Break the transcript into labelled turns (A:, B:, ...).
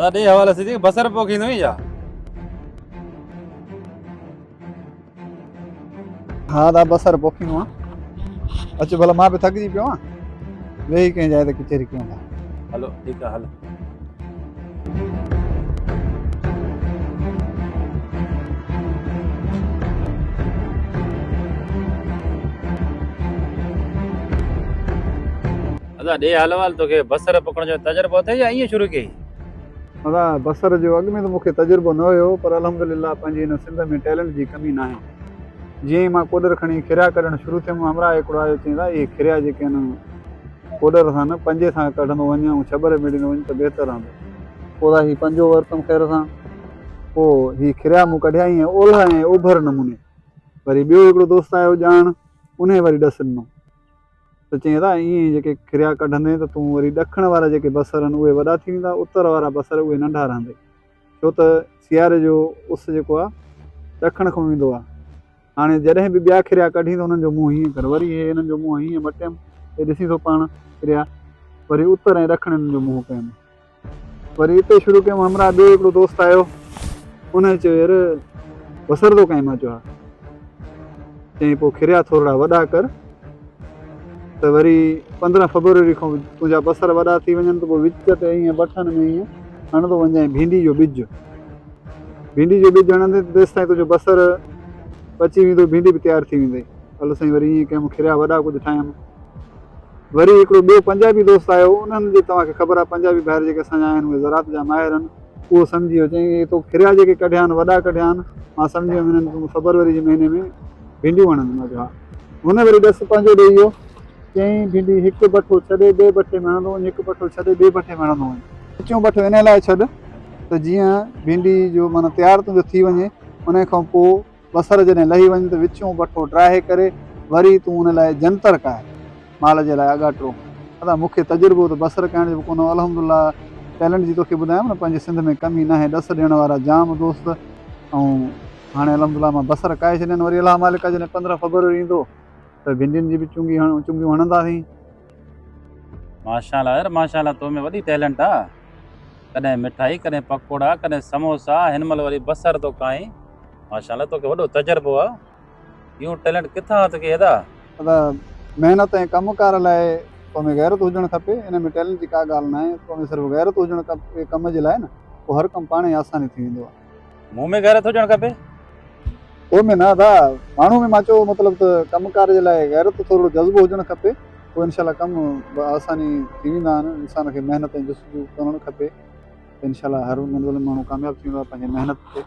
A: ادا ڏي حوالي سڌي بصر پوکيندو آهين ڇا؟
B: ها ادا بصر پوکيندو آهيان. اچ ڀلا مان به ٿڪجي پيو آهيان. ويهي ڪنهن جاء تي ڪچهري ڪيون ٿا.
A: هلو ٺيڪ آهي هل. ادا ڏي حال احوال توکي بصر پڪڻ جو تجربو اٿئي يا ائين شروع ڪيئي؟
B: ادا بصر جو اڳ ۾ ته مونکي تجربو نه هيو پر الحمدلله پنهنجي هن سنڌ ۾ ٽيلنٽ جي ڪمي ناهي. جيئن ئي مان ڪوڏر کڻي کريا ڪڍڻ شروع ٿيم همراهه هڪڙو آيو چيائين ادا اهي کريا جيڪي آهن ڪوڏر سان نه پنجي سان ڪڍندو وڃ ۽ ڇٻر ميڙيندو وڃ ته بهتر رهندو. پوء ادا هي پنجو ورتم خير سان پوء هي کريا مون ڪڍيا ائين اولهه ۽ اوڀر نموني. وري ٻيو هڪڙو دوست آيو ڄاڻ انهي وري ڏس ڏنو. ته چيائين ادا ائين ئي جيڪي کريا ڪڍندين ته تون وري ڏکڻ وارا جيڪي بصر آهن اهي وڏا ٿي ويندا اتر وارا بصر اهي ننڍا رهندي ڇو ته سياري جو اس جيڪو آهي ڏکڻ کان ايندو آهي هاڻي جڏهن به ٻيا کريا ڪڍين ته انهن جو منهن هيئن ڪر وري هي انهن جو منهن هيئن مٽيم هي ڏسين ٿو پاڻ کريا وري اتر ۽ ڏکڻ انهن جو منهن ڪيم وري اتي شروع ڪيم همراهه ٻيو هڪڙو دوست آيو ان چيو يار بصر ٿو ڪيم مان چيو ها چيائين پوء کريا ٿورڙا وڏا ڪر ته وري 15 فبروري کان تنهنجا بصر وڏا ٿي وڃن ته پوء وچ تي ائين بٺن ۾ ائين هڻندو وڃجانء ڀينڊي جو ٻج ڀينڊي جو ٻج هڻندين ته تيستائين تنهنجو بصر پچي ويندو ڀينڊي به تيار ٿي ويندي هل سائين وري ائين ڪيم کريا وڏا ڪجهه ٺاهيم وري هڪڙو ٻيو پنجابي دوست آيو، انهن جي توهان کي خبر آهي پنجابي ڀائر جيڪي اسان جا آهن اهي زراعت جا ماهر آهن، اهو سمجهي ويو، چيائين اهي تو کريا جيڪي ڪڍيا آهن وڏا ڪڍيا آهن، مان سمجهي ويم هنن تون فبروري جي مهيني ۾ ڀينڊيون هڻندين، مان چيو ها. هن وري ڏس پنهنجو ڏيئي ويو، چيائين ڀينڊي هڪ بٺو ڇڏي ٻئي بٺي ۾ هڻندو وڃ، هڪ بٺو ڇڏي ٻئي بٺي ۾ هڻندو وڃ. وچيون بٺو انهي لاء ڇڏ ته جيئن ڀينڊي جو معنيٰ تيار تنهنجو ٿي وڃي، انهي کان پوء بصر جڏهن لهي وڃن ته وچيون بٺو ڊاهي ڪري وري تون ان لاء جنتر ڪاهه، مال جي لاء اڳاٽرو. ادا مون کي تجربو ته بصر ڪاهڻ جو به ڪونه هو. الحمدلله ٽيلنٽ جي توکي ٻڌايم نه پنهنجي سنڌ ۾ ڪمي ناهي ڏس ڏيڻ وارا جام دوست ۽ هاڻي الحمدلله مان بصر ڪاهي ڇڏيا آهن وري الله مالڪ آهي جڏهن 15 فبروري ايندو ته ڀينڊين جي به چونگي چونگيون هڻنداسين.
A: ماشاءالله يار ماشاءالله تو ۾ وڏي ٽيلنٽ آ ڪڏهن مٺائي ڪڏهن پڪوڙا ڪڏهن سموسا هن مهل وري بصر ٿو ڪاهين ماشاءالله توکي وڏو تجربو آ اهو ٽيلنٽ ڪٿان هٿ ڪئي ادا.
B: ادا محنت ۽ ڪم ڪار لاء تو ۾ غيرت هجڻ کپي ان ۾ ٽيلنٽ جي ڪا ڳالهه ناهي تو ۾ صرف غيرت هجڻ کپي ڪم جي لاء نه پوء هر ڪم پاڻ ئي آساني ٿي ويندو آ.
A: مون ۾ غيرت هجڻ کپي؟
B: تو ۾ نه ادا ماڻهو ۾ مان چيو مطلب ته ڪم ڪار جي لاء غيرت ٿورڙو جذبو هجڻ کپي پوء انشاء الله ڪم به آساني ٿي ويندا آهن انسان کي محنت ۽ جستجو ڪرڻ کپي ته انشاء الله هر منزل ۾ ماڻهو ڪامياب ٿي ويندو آهي پنهنجي محنت تي.